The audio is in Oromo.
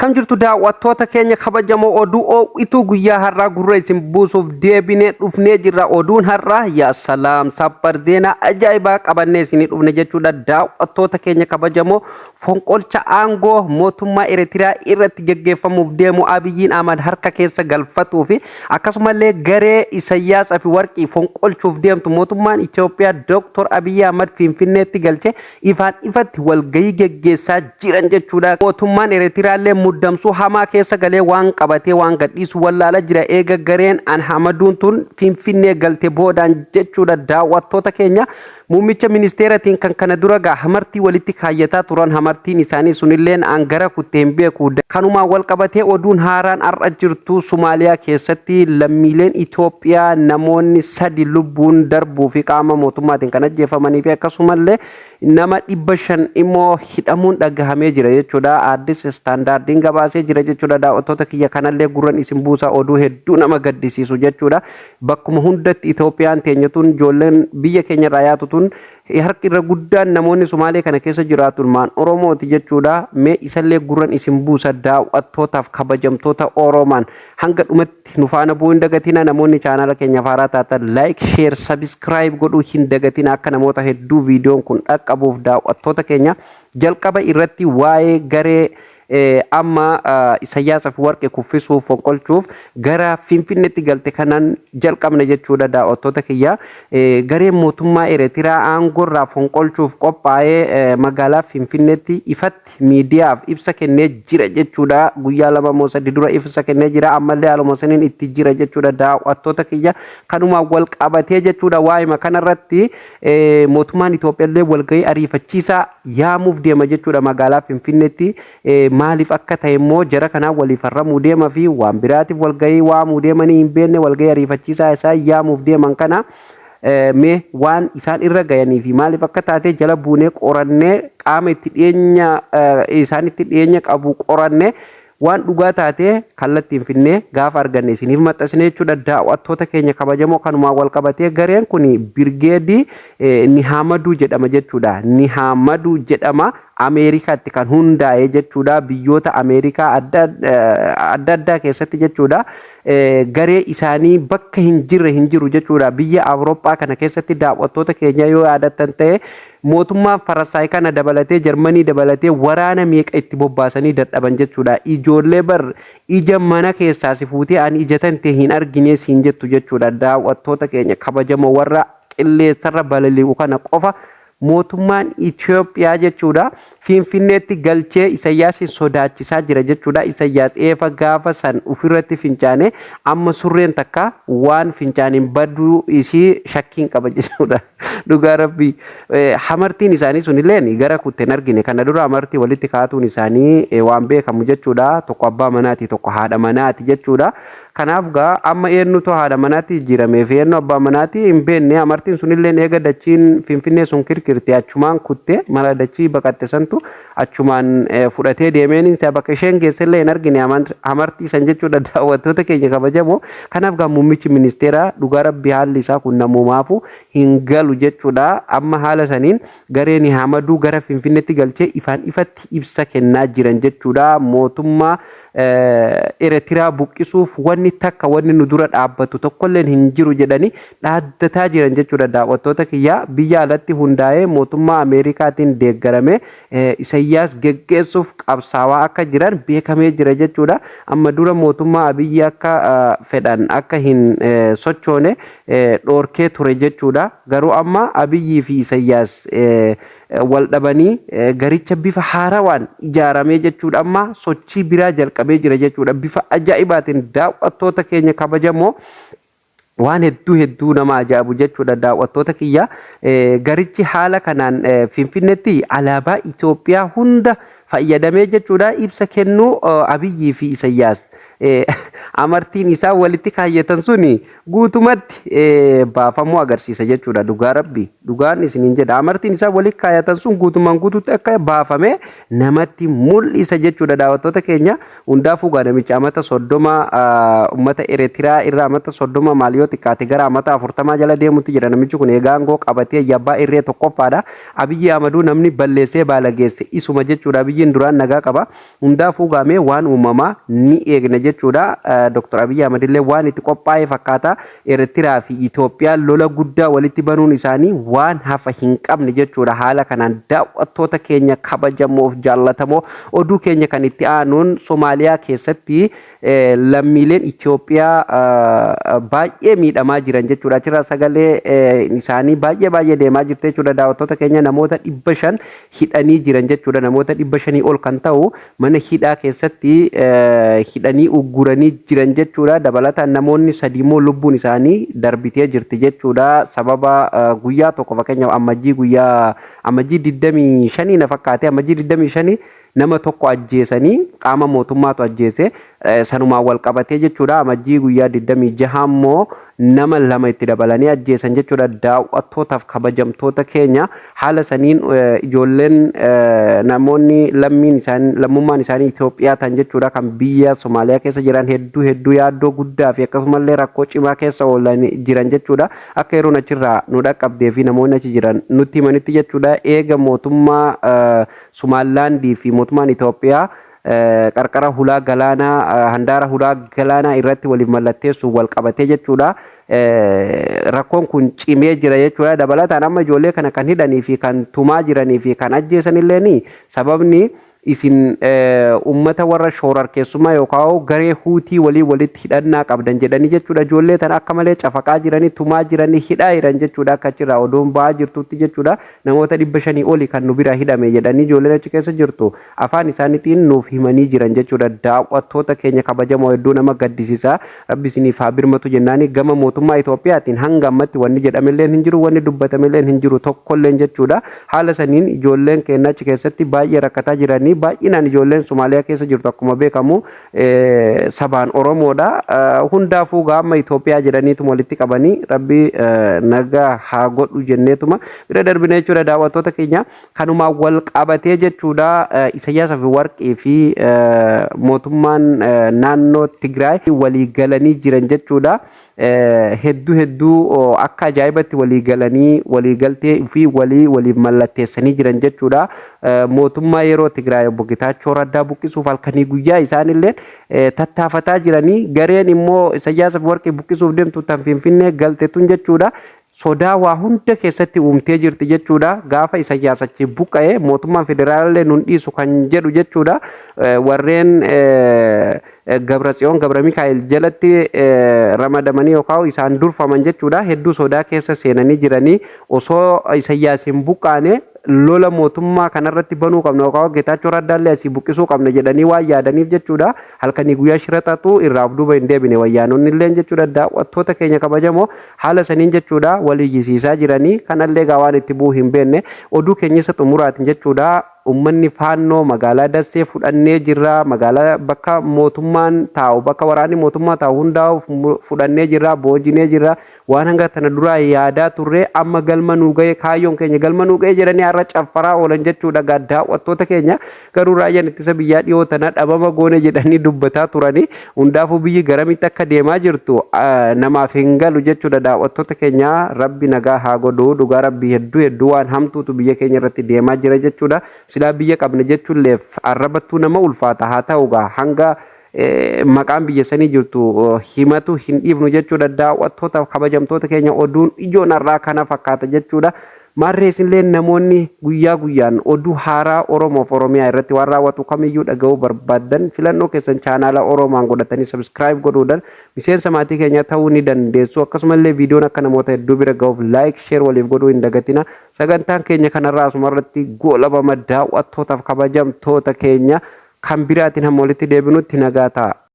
Akkam jirtu daawwattoota keenya kabajamoo? Oduu oo'ituu guyyaa har'aa gurra isin buusuuf deebinee dhufnee jirra. Oduun har'aa yaa salaam sabbar zeenaa ajaa'ibaa qabannee isinii dhufne jechuudha. Daawwattoota keenya kabajamoo, fonqolcha aangoo mootummaa Eritiriyaa irratti geggeeffamuuf deemu Abiyyiin Ahmad harka keessa galfatuu fi akkasumallee garee Isayyaas Afiwarqii fonqolchuuf deemtu mootummaan Itoophiyaa Dr. Abiyyi Ahmad Finfinneetti galche ifaan ifatti walgahii geggeessaa jiran jechuudha. Mootummaan Eritiraallee muddamsuu hamaa keessa galee waan qabatee waan gadhiisu wallaala jira eega gareen Anhamaduun tun Finfinnee galte boodaan jechuudha. Daawwattoota keenya, muummicha ministeeratiin kan kana dura gaa hamartii walitti kaayyataa turan, hamartiin isaanii sunilleen an gara kutte hin beeku. Kanumaan wal qabatee oduun haaraan har'a jirtu, Sumaaliyaa keessatti lammiileen Itoophiyaa namoonni sadi lubbuun darbuu fi qaama mootummaatiin kan ajjeefamanii fi akkasumallee nama 500 immoo hidhamuun dhagahamee jira jechuudha. Addis Standardiin gabaasee jira jechuudha. Daawwattoota kiyya, kanallee gurran isin buusaa, oduu hedduu nama gaddisiisu jechuudha. Bakkuma hundatti Itoophiyaan teenya tun, ijoolleen biyya keenya irraa yaatu tun, harki irra guddaan namoonni Sumaalee kana keessa jiraatu ilmaan Oromooti jechuudha. Mee isallee gurran isin buusa. Daawwattootaaf kabajamtoota Oromaan, hanga dhumatti nu faana bu'uu hin dagatina. Namoonni chaanaala keenya haaraa taatan like, share, subscribe godhuu hin dagatina, akka namoota hedduu viidiyoon kun dhaqqabuuf. Daawwattoota keenya, jalqaba irratti waa'ee garee amma Isayyaas Afwerqi kuffisuuf fonqolchuuf gara Finfinneetti galte kanan jalqabne jechuudha, daawwattoota kiyya. Gareen mootummaa Eritiraa aangoorraa fonqolchuuf qophaa'ee magaalaa Finfinneetti ifatti miidiyaaf ibsa kennee jira jechuudha. Guyyaa 2 moo 3 dura ibsa kennee jira. Ammallee haaluma saniin itti jira jechuudha, daawwattoota kiyya. Kanumaan wal qabatee jechuudha, waa'ima kanarratti mootummaan Itoophiyaa illee walgahii ariifachiisaa yaamuuf deema jechuudha magaalaa Finfinneetti. Maaliif akka ta'e immoo jara kanaan waliif farramuu deema fi waan biraatiif walgahii waamuu deemanii hin beekne. Walgahii ariifachiisaa isaan yaamuuf deeman kana mee waan isaan irra gayanii fi maaliif akka taate jala buunee qorannee, qaama itti dhiyeenya isaan itti dhiyeenya qabu qorannee, waan dhugaa taate kallattiin finnee gaafa arganne isiniif maxxansine jechuudha. Daawwattoota keenya kabajamoo, kanumaan wal qabatee gareen kun Birgeedii Nihaamaduu jedhama jechuudha. Nihaamaduu jedhama, Ameerikaatti kan hundaa'e jechuudha. Biyyoota Ameerikaa adda adda addaa keessatti jechuudha. Garee isaanii bakka hin jirre hin jiru jechuudha. Biyya Awurooppaa kana keessatti, daawwattoota keenya, yoo yaadattan ta'e, mootummaan Faransaay kana dabalatee, Jarmanii dabalatee, waraana meeqa itti bobbaasanii dadhaban jechuudha. Ijoollee bar ija mana keessaa si fuutee ani ija tante hin argine siin jettu jechuudha. Daawwattoota keenya kabajamoo, warra qilleensarra balali'u kana qofa mootummaan Itoophiyaa jechuudha Finfinneetti galchee Isayyaasin sodaachisaa jira jechuudha. Isayyaas eefa gaafa san ofirratti fincaane amma surreen takka waan fincaaniin baduu isii shakkiin qaba jechuudha. Dhugaa rabbii, hamartiin isaanii sunillee gara kutte hin argine. Kana dura hamartii walitti kaatuun isaanii waan beekamu jechuudha. Tokko abbaa manaati, tokko haadha manaati jechuudha. Kanaaf gaa amma eenyutu haadha manaatti jijjiiramee fi eenyu abbaa manaatti hin beekne. Amartiin sunillee eega dachiin Finfinnee sun kirkirte achumaan kutte, mala dachii baqatte santu achumaan fudhatee deemeen isa bakka isheen geessellee hin argine amartii san jechuudha, daawwattoota keenya kabajamoo. Kanaaf gaa muummichi ministeeraa, dhugaa rabbi, haalli isaa kun namumaafu hin galu jechuudha. Amma haala saniin gareen Hamaduu gara Finfinneetti galchee ifaan ifatti ibsa kennaa jiran jechuudha. Mootummaa Eretiraa buqqisuuf wanni takka wanni nu dura dhaabbatu tokkolleen hin jiru jedhanii dhaaddataa jiran jechuudha. Daawwattoota kiyyaa, biyya alatti hundaa'ee mootummaa Ameerikaatiin deeggarame Isayyaas geggeessuuf qabsaawaa akka jiran beekamee jira jechuudha. Amma dura mootummaa Abiyyi akka fedhan akka hin sochoone dhoorkee ture jechuudha. Garuu amma Abiyyii fi Isayyaas wal dhabanii garicha bifa haarawaan ijaaramee jechuudha, amma sochii biraa jalqabee jira jechuudha bifa ajaa'ibaatiin. Daawwattoota keenya kabajamoo, waan hedduu hedduu nama ajaa'ibu jechuudha, daawwattoota kiyya. Garichi haala kanaan Finfinneetti alaabaa Itoophiyaa hunda fayyadamee jechuudha ibsa kennuu, Abiyyii fi Isayyaas amartiin isaan walitti kaayyatan suni guutumatti baafamuu agarsiisa jechuudha. Dhugaa rabbi, dhugaan isiniin jedha, amartiin isaan walitti kaayyatan sun guutumaan guututti akka baafame namatti mul'isa jechuudha. Daawwattoota keenya, hundaafuu gaa namicha amata 30 uummata Eretiraa irra amata 30 maal yoo xiqqaate gara amata 40 jala deemutti jira. Namichi kun egaa aangoo qabatee yabbaa irree tokkoffaadha. Abiyyi Ahmaduu namni balleessee baalageesse isuma jechuudha. Abiyyiin duraan nagaa qaba. Hundaafuu gaamee waan uumamaa ni eegna jechuudha. Dr. Abiyyi Ahmad illee waan itti qophaa'e fakkaata. Eertiraa fi Itoophiyaan lola guddaa walitti banuun isaanii waan hafa hin qabne jechuudha. Haala kanaan daawwattoota keenya kabajamoof jaallatamoo, oduu keenya kan itti aanuun Somaaliyaa keessatti lammiileen Itoophiyaa baay'ee miidhamaa jiran jechuudha. Achirraa sagalee isaanii baay'ee baay'ee deemaa jirti jechuudha. Daawwattoota keenya, namoota 500 hidhanii jiran jechuudha. Namoota 500 ol kan ta'u mana hidhaa keessatti hidhanii ugguranii jiran jechuudha. Dabalataan namoonni 3 immoo lubbuun isaanii darbitee jirti jechuudha. Sababa guyyaa tokko, fakkeenyaaf Ammajjii, guyyaa Ammajjii 25 na fakkaate, Ammajjii 25 nama tokko ajjeesanii, qaama mootummaatu ajjeese, sanumaan wal qabatee jechuudha. Amajjii guyyaa 26 immoo nama lama itti dabalanii ajjeesan jechuudha. Daawwattootaaf kabajamtoota keenya, haala saniin ijoolleen, namoonni lammiin isaanii, lammummaan isaanii Itoophiyaa ta'an jechuudha, kan biyya Somaaliyaa keessa jiran hedduu hedduu yaaddoo guddaa fi akkasumallee rakkoo cimaa keessa oolan jiran jechuudha. Akka yeroon achirraa nu dhaqqabdee fi namoonni achi jiran nutti himanitti jechuudha. Eega mootummaa Sumaalaandii fi mootummaan Itoophiyaa qarqara hulaa galaanaa, handaara hulaa galaanaa irratti waliif mallatteessuun wal qabatee jechuudha. Rakkoon kun cimee jira jechuudha. Dabalataan amma ijoollee kana kan hidhanii fi kan tumaa jiranii fi kan ajjeesan illee sababni isin ummata warra shoorarkeessummaa yookaan garee Huutii walii walitti hidhannaa qabdan jedhanii jechuudha. Ijoollee tana akka malee cafaqaa jiranii, tumaa jiranii, hidhaa jiran jechuudha. Akka achirraa oduun ba'aa jirtutti jechuudha. Namoota 500 oli kan nu bira hidhame jedhanii ijoolleen achi keessa jirtu afaan isaaniitiin nuuf himanii jiran jechuudha. Daawwattoota keenya kabajamoo, hedduu nama gaddisiisa. Rabbi isiniif haa birmatu jennaani. Gama mootummaa Itoophiyaatiin hanga ammatti wanni jedhamelleen hin jiru, wanni dubbatamelleen hin jiru tokkolleen jechuudha. Haala saniin ijoolleen keenya achi keessatti baay'ee rakkataa jiranii. Baay'inaan ijoolleen Somaaliyaa keessa jirtu akkuma beekamu sabaan Oromoodha. Hundaafuu gaama Itoophiyaa jedhaniituma walitti qabanii, Rabbi nagaa haa godhu jenneetuma bira darbine jechuudha. Daawwattoota keenya, kanumaan wal qabatee jechuudha, Isayyaas Afewarqii fi mootummaan naannoo Tigraay walii galanii jiran jechuudha. Hedduu hedduu akka ajaa'ibatti walii galanii, walii galtee fi walii waliif mallatteessanii jiran jechuudha. Mootummaa yeroo Tigraay obbo Getaachoo Raddaa buqqisuuf halkanii guyyaa isaanillee tattaafataa jiranii, gareen immoo Isayyaas Afewarqii buqqisuuf deemtu tan Finfinnee galte tun jechuudha. Sodaa waa hunda keessatti uumtee jirti jechuudha. Gaafa Isayyaas achi buqqa'e mootummaan federaalaallee nun dhiisu kan jedhu jechuudha. Warreen Gabratsiyoon Gabra Mikaa'el jalatti ramadamanii yookaan isaan durfaman jechuudha. Hedduu sodaa keessa seenanii jiranii, osoo Isayyaas hin buqqaane lola mootummaa kanarratti banuu qabna yookaan Geetaachoo Raddaallee asii buqqisuu qabna jedhanii waan yaadaniif jechuudha. Halkanii guyyaa shira xaxuu irraa of duuba hin deebine wayyaanonni illee jechuudha. Daawwattoota keenya kabajamoo, haala saniin jechuudha wal iyyisiisaa jiranii. Kanallee gaa waan itti bu'u hin beekne. Oduu keenya isa xumuraatiin jechuudha, ummanni Faannoo magaalaa Dassee fudhannee jirra, magaalaa bakka mootummaan taa'u, bakka waraanni mootummaa taa'u hundaa'u fudhannee jirra, boojinee jirra, waan hanga tana duraa yaadaa turre amma galma nuu ga'e, kaayyoon keenya galma nuu ga'e jedhanii har'a caffaraa oolan jechuudha. Gaa daawwattoota keenya, garuu raayyaan ittisa biyyaa dhiyoo tana dhabama goone jedhanii dubbataa turanii. Hundaafuu biyyi garamitti akka deemaa jirtu namaaf hin galu jechuudha. Daawwattoota keenya, Rabbi nagaa haa godhu. Dhugaa Rabbi, hedduu hedduu waan hamtuutu biyya keenya irratti deemaa jira jechuudha. Silaa biyya qabna jechuulleef arrabattuu nama ulfaata. Haa ta'u gaa, hanga maqaan biyya sanii jirtu himatu hin dhiifnu jechuudha. Daawwattoota kabajamtoota keenya, oduun ijoon har'aa kana fakkaata jechuudha. Maarree isinillee namoonni guyyaa guyyaan oduu haaraa Oromoof Oromiyaa irratti waan raawwatu kamiyyuu dhaga'uu barbaaddan, filannoo keessan chaanaala Oromaan godhatanii subscribe godhuudhaan miseensa maatii keenyaa ta'uu ni dandeessu. Akkasumallee viidiyoon akka namoota hedduu bira ga'uuf like, share waliif godhuu hin dagatina. Sagantaan keenya kanarraa asuma irratti goolabama. Daawwattootaaf kabajamtoota keenya, kan biraatiin hamma walitti deebinutti nagaa ta'a.